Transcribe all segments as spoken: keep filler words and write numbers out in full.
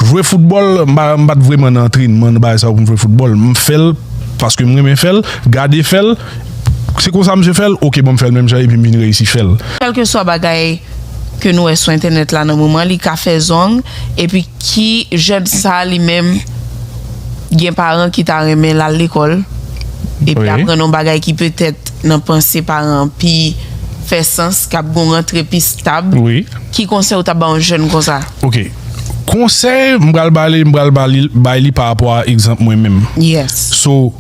Jwe foutbòl, m pa, m pa t vrèman nan antrènman, nan bagay sa yo pou m jwe foutbòl. M fè l paske m renmen fè l, gade fè l. Se konsa misye fè l, oke, bon, m fè l menm jan epi m vin reyisi fè l. Kèlkeswa bagay ke nou wè sou entènèt la nan moman, li ka fè zong, epi ki jèn sa li menm gen paran ki ta renmen l al lekòl, epi Wi. aprann yon bagay ki petèt nan panse paran pi fè sans, k ap gon rantre pi stab, Wi. ki konsèy ou ta ba yon jèn konsa? Ok. Konsèy, m pral ba li, m pral ba li, bay li pa rapò a egzanp mwen menm. Yes. So,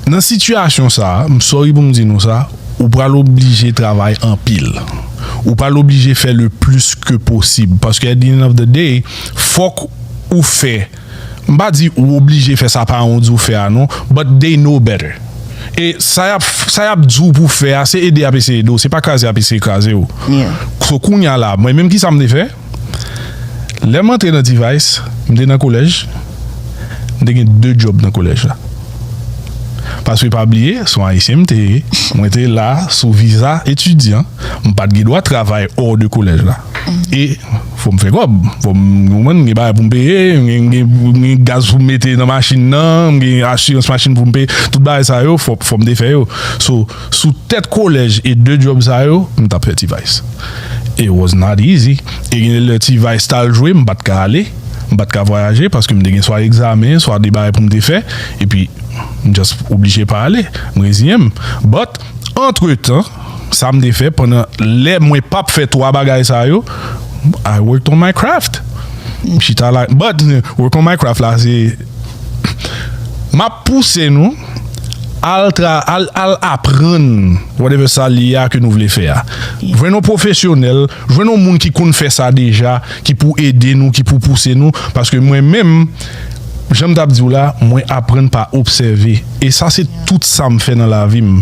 nan sitiyasyon sa a, m sorry pou m di nou sa, ou pral oblije travay anpil. Ou pral oblije fè le plus que possible. Paske at the end of the day, fòk ou fè M pa di ou oblije fè sa paran w di w fè a non, but they know better. E sa y ap, sa y ap di w pou w fè a, se ede y ap eseye ede w, se pa kraze y ap eseye kraze w. Yeah. So kounye a la, mwen menm kisa m te fè? Lè m antre nan T-Vice, m te nan kolèj, m te gen de djòb nan kolèj la. Paske pa bliye, se yon Ayisyen m te ye, mwen te la sou viza etidyan, m pa t gen dwa travay hors de kolèj la. E fò m fè kòb. Fò m, ou konprann, m gen bagay pou m peye, m gen, m gen, m gen gaz pou m mete nan machin nan, m gen asirans machin pou m peye. Tout bagay sa yo, fò, fò m te fè yo. So, sou tèt kolèj e de djòb sa yo, m t ap fè T-Vice. It was not easy. E gen lè T-Vice t al jwe, m pa t ka ale. M pa t ka vwayaje paske m te gen swa egzamen, swa de bagay pou m te fè. Epi, m just oblije pa ale. M reziyen m. But, antretan, sa m te fè pandan lè mwen p ap fè twa bagay sa yo, I worked on my craft. M chita la, but work on my craft la, se m ap pouse nou al tra, al, al aprann whatever sa li a ke nou vle fè a. Jwenn yon pwofesyonèl, jwenn yon moun ki konn fè sa deja, ki pou ede nou, ki pou pouse nou, paske mwen menm, jan m t ap di w la, mwen aprann pa obsève. E sa se tout sa m fè nan lavi m.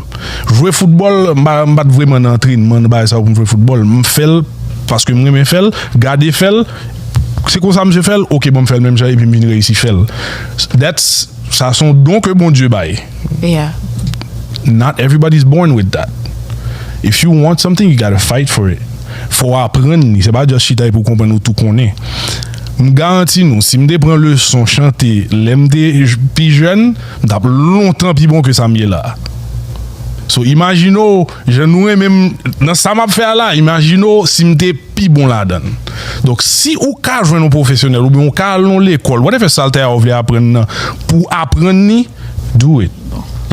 Jwe foutbòl, m pa, m pa t vrèman nan antrènman, nan bagay sa yo pou m jwe foutbòl. M fè l paske m renmen fè l, gade fè l. Se konsa misye fè l, oke, bon, m fè l menm jan epi m vin reyisi fè l. That's, sa se yon don ke Bondye bay. Yeah. Not everybody's born with that. If you want something, you gotta fight for it. Fò w aprann li. Se pa just chita epi w konprann ou tou konnen. M garanti nou, si m te pran leson chante lè m te j-, pi jèn, m t ap lontan pi bon ke sa m ye la. So, imajine w, jan nou renmen m nan sa m ap fè a la, imajine w si m te pi bon ladan l. Donk, si ou ka jwenn yon pwofesyonèl oubyen ou ka al nan yon lekòl, whatever sa l te a ou vle aprann nan, pou w aprann li, do it.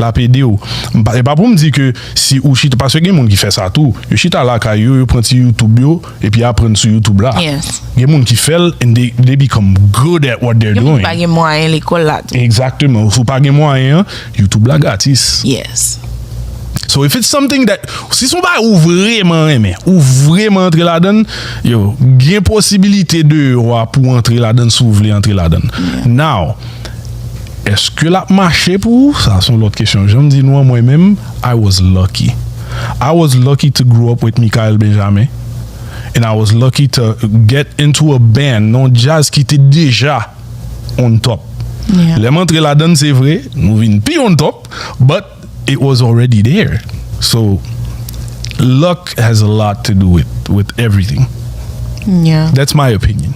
L ap ede w. M pa, e pa pou m di ke si ou chita, paske gen moun ki fè sa tou. Yo chita lakay yo, yo pran ti YouTube yo, epi aprann sou YouTube la. Yes. Gen moun ki fè l, and they, they become good at what they're Gen moun doing. ki pa gen mwayen lekòl la tou. Egzakteman. Si w pa gen mwayen an, YouTube la gratis. Yes. So if it's something that, si se yon bagay ou vrèman renmen, ou vrèman antre ladan l, yo, gen posibilite deyò a pou w antre ladan l si w vle antre ladan l. Yeah. Now, èske l ap mache pou ou? Sa se yon lòt kesyon. Jan m di nou an, mwen menm, I was lucky. I was lucky to grow up with Michael Benjamin. And I was lucky to get into a band, nan yon jazz ki te deja on top. Yeah. Lè m antre ladan l, se vre, nou vin pi on top, but it was already there. So, luck has a lot to do with, with everything. Yeah. That's my opinion.